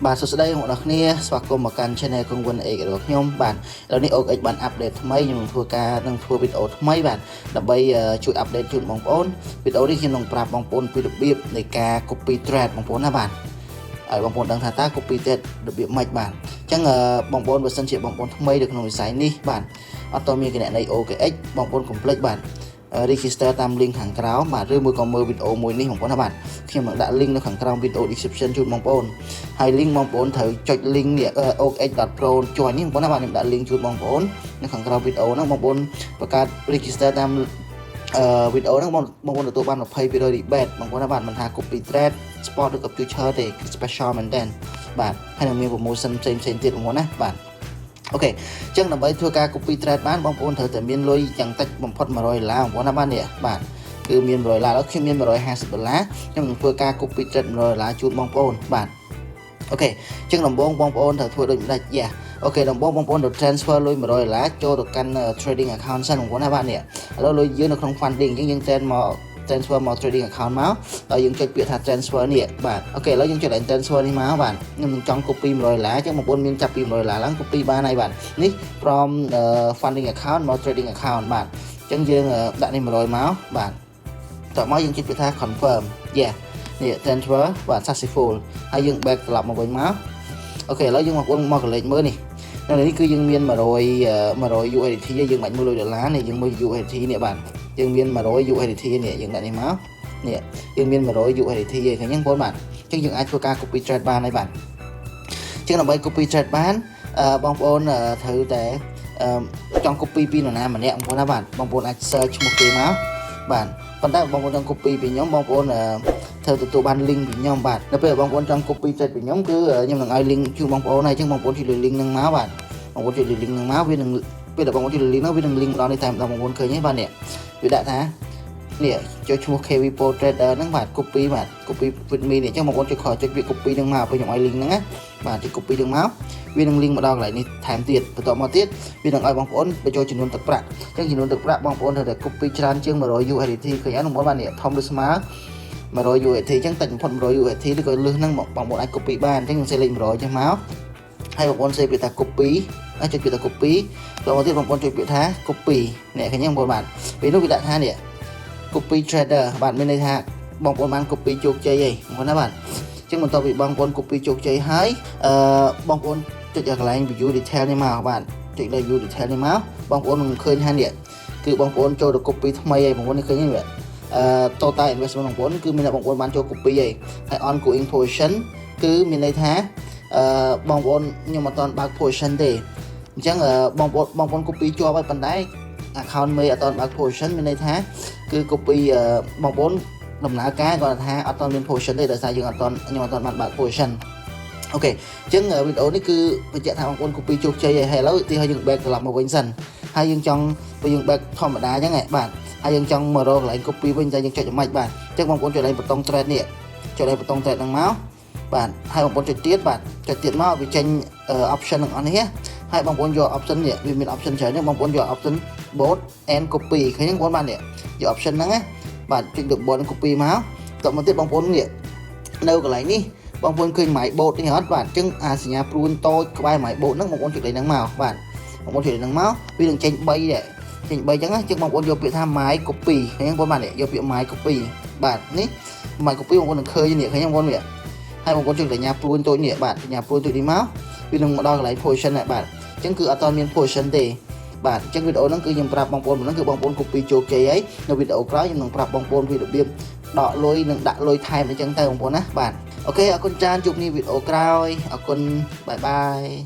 បាទសួស្តីបងប្អូនគ្នាស្វាគមន៍មកកាន់ Channel កងវិន A របស់ខ្ញុំបាទឥឡូវនេះ OKX បាន update ថ្មីខ្ញុំនឹងធ្វើការនឹងធ្វើវីដេអូថ្មីបាទដើម្បីជួយ update ជូនបងប្អូនវីដេអូនេះខ្ញុំនឹងប្រាប់បងប្អូនពីរបៀបនៃការ copy trade បងប្អូនណាបាទឲ្យបងប្អូនដឹងថាតើ copy trade របៀបម៉េចបាទអញ្ចឹងបងប្អូនបើសិនជាបងប្អូនថ្មីនៅក្នុងវិស័យនេះបាទអត់តមានគណនី OKX បងប្អូនកុំភ្លេចបាទ register តាម link ខាងក្រោមបាទឬមួយក៏មើលវីដេអូមួយនេះបងប្អូនណាបាទខ្ញុំនឹងដាក់ link នៅខាងក្រោមវីដេអូ description ជូនបងប្អូនហើយ link បងប្អូនត្រូវចុច link នេះ okx.pro join នេះបងប្អូនណាបាទខ្ញុំដាក់ link ជូនបងប្អូននៅខាងក្រោមវីដេអូហ្នឹងបងប្អូនបង្កើត register តាមអឺវីដេអូហ្នឹងបងបងប្អូនទទួលបាន20% rebate បងប្អូនណាបាទមិនថា copy trade spot ឬក៏ future ទេគឺ special មែនតើបាទហើយនឹងមាន promotion ផ្សេងផ្សេងទៀតបងប្អូនណាបាទ OK អញ្ចឹងដើម្បីធ្វើការ copy trade បានបងប្អូនត្រូវតែមានលុយយ៉ាងតិចបំផុត100ដុល្លារបងប្អូនណាបាទនេះបាទគឺមាន100ដុល្លារដល់ខ្ញុំមាន150ដុល្លារខ្ញុំនឹងធ្វើការ copy trade 100ដុល្លារជូនបងប្អូនបាទ OK អញ្ចឹងដំបូងបងប្អូនត្រូវធ្វើដូចម្ដេចយ៉ា OK ដំបូងបងប្អូនត្រូវ transfer លុយ100ដុល្លារចូលទៅកាន់ trading account សិនបងប្អូនណាបាទនេះឥឡូវលុយយើងនៅក្នុង funding អញ្ចឹងយើង trans មក transfer មក trading account មកដល់យើងចុចពាក្យថា transfer នេះបាទ OK ឥឡូវយើងចុចឡើង transfer នេះមកបាទខ្ញុំនឹងចង់ copy 100ដុល្លារអញ្ចឹងបងប្អូនមានចាប់ពី100ដុល្លារឡើង copy បានហើយបាទនេះ from funding account មក trading account បាទអញ្ចឹងយើងដាក់នេះ100មកបាទតោះមកយើងចុចពាក្យថា confirm yeah នេះ transfer បាទ successful ហើយយើង back ត្រឡប់មកវិញមក OK ឥឡូវយើងបងប្អូនមកកលេចមើលនេះនៅនេះគឺយើងមាន100 100 USDT យើងបាច់មើលលុយដុល្លារនេះយើងមើល USDT នេះបាទយើងមាន100 USDT នេះយើងដាក់នេះមកនេះយើងមាន100 USDT ឯងឃើញទេបងប្អូនបាទអញ្ចឹងយើងអាចធ្វើការ copy trade បានហើយបាទអញ្ចឹងដើម្បី copy trade បានបងប្អូនត្រូវតែចង់ copy ពីនរណាម្នាក់បងប្អូនណាបាទបងប្អូនអាច search ឈ្មោះគេមកបាទប៉ុន្តែបងប្អូនចង់ copy ពីខ្ញុំបងប្អូន ត្រូវទទួលបាន link ពីខ្ញុំបាទនៅពេលបងប្អូនចង់ copy trade ពីខ្ញុំគឺខ្ញុំនឹងឲ្យ link ជូនបងប្អូនហើយអញ្ចឹងបងប្អូនចុចលើ link ហ្នឹងមកបាទបងប្អូនចុចលើ link ហ្នឹងមកវានឹងពេលដែលបងប្អូនចុចលើ link ហ្នឹងវានឹង link មកដល់នេះតែម្ដងបងប្អូនឃើញទេបាទនេះវាដាក់ថានេះចុចឈ្មោះ KV Pro Trader ហ្នឹងបាទ copy បាទ copy with me នេះអញ្ចឹងបងប្អូនចុចខចុចវា copy ហ្នឹងមកពេលខ្ញុំឲ្យ link ហ្នឹងណាបាទចុច copy ហ្នឹងមកវានឹង link មកដល់កន្លែងនេះថែមទៀតបន្ទាប់មកទៀតវានឹងឲ្យបងប្អូនបញ្ចូលចំនួនទឹកប្រាក់អញ្ចឹងចំនួនទឹកប្រាក់បងប្អូនត្រូវតែ copy ច្រើនជាង100 USDT ឃើញអត់បងប្អូនបាទនេះធំឬស្មើ100 USDT អញ្ចឹងតិចបំផុត100 USDT ឬក៏លើសហ្នឹងបងប្អូនអាច copy បានអញ្ចឹងខ្ញុំសេលេខ100ចឹងមកហើយបងប្អូនសេពាក្យថា copy ហើយចុចពាក្យថា copy បន្តមកទៀតបងប្អូនចុចពាក្យថា copy នេះឃើញទេបងប្អូនបាទពេលនោះវាដាក់ថានេះ copy trader បាទមានន័យថាបងប្អូនបាន copy ជោគជ័យហីបងប្អូនណាបាទអញ្ចឹងបន្ទាប់ពីបងប្អូន copy ជោគជ័យហើយអឺបងប្អូនចុចកន្លែង view detail នេះមកបាទចុចលើ view detail នេះមកបងប្អូននឹងឃើញថានេះគឺបងប្អូនចូលទៅ copy ថ្មីហើយបងប្អូននេះឃើញទេបាទអឺ total investment បងប្អូនគឺមានតែបងប្អូនបានចូល copy ហើយហើយ ongoing position គឺមានន័យថាអឺបងប្អូនខ្ញុំអត់ទាន់បើក position ទេអញ្ចឹងបងប្អូនបងប្អូន copy ជាប់ហើយប៉ុន្តែ account មេអត់ទាន់បើក position មានន័យថាគឺ copy បងប្អូនដំណើរការគាត់ថាអត់ទាន់មាន position ទេដោយសារយើងអត់ទាន់ខ្ញុំអត់ទាន់បានបើក position OK អញ្ចឹងវីដេអូនេះគឺបញ្ជាក់ថាបងប្អូន copy ជោគជ័យហើយឥឡូវទីឲ្យយើង back ត្រឡប់មកវិញសិនហើយយើងចង់ពេលយើង back ធម្មតាអញ្ចឹងបាទហើយយើងចង់មករកកន្លែង copy វិញតែយើងចុចយ៉ាងម៉េចបាទអញ្ចឹងបងប្អូនចុចកន្លែងប៊ូតុង trade នេះចុចកន្លែងប៊ូតុង trade ហ្នឹងមកបាទហើយបងប្អូនចុចទៀតបាទចុចទៀតមកវាចេញ option ទាំងអស់នេះហើយបងប្អូនយក option នេះវាមាន option ច្រើនបងប្អូនយក option bot and copy ឃើញទេបងប្អូនបាទនេះយក option ហ្នឹងណាបាទចុចលើ bot and copy មកតមកទៀតបងប្អូននេះនៅកន្លែងនេះបងប្អូនឃើញ my bot នេះអត់បាទអញ្ចឹងអាសញ្ញាព្រួនតូចក្បែរ my bot ហ្នឹងបងប្អូនចុចលេខហ្នឹងមកបាទបងប្អូនចុចលេខហ្នឹងមកវានឹងចេញ3ដែរចេញ3អញ្ចឹងណាជាងបងប្អូនយកពាក្យថា my copy ឃើញទេបងប្អូនបាទនេះយកពាក្យ my copy បាទនេះ my copy បងប្អូននឹងឃើញនេះឃើញទេបងប្អូននេះហើយបងប្អូនចុចសញ្ញាព្រួនតូចនេះបាទសញ្ញាព្រួនតូចនេះមកវានឹងមកដល់កន្លែង position ដែរបាទអញ្ចឹងគឺអត់ទាន់មាន position ទេបាទអញ្ចឹងវីដេអូហ្នឹងគឺខ្ញុំប្រាប់បងប្អូនហ្នឹងគឺបងប្អូន copy ជោគជ័យហើយនៅវីដេអូក្រោយខ្ញុំនឹងប្រាប់បងប្អូនពីរបៀបដកលុយនិងដាក់លុយថែមអញ្ចឹងទៅបងប្អូនណាបាទ OK អរគុណច្រើនជួបគ្នាវីដេអូក្រោយអរគុណ bye bye.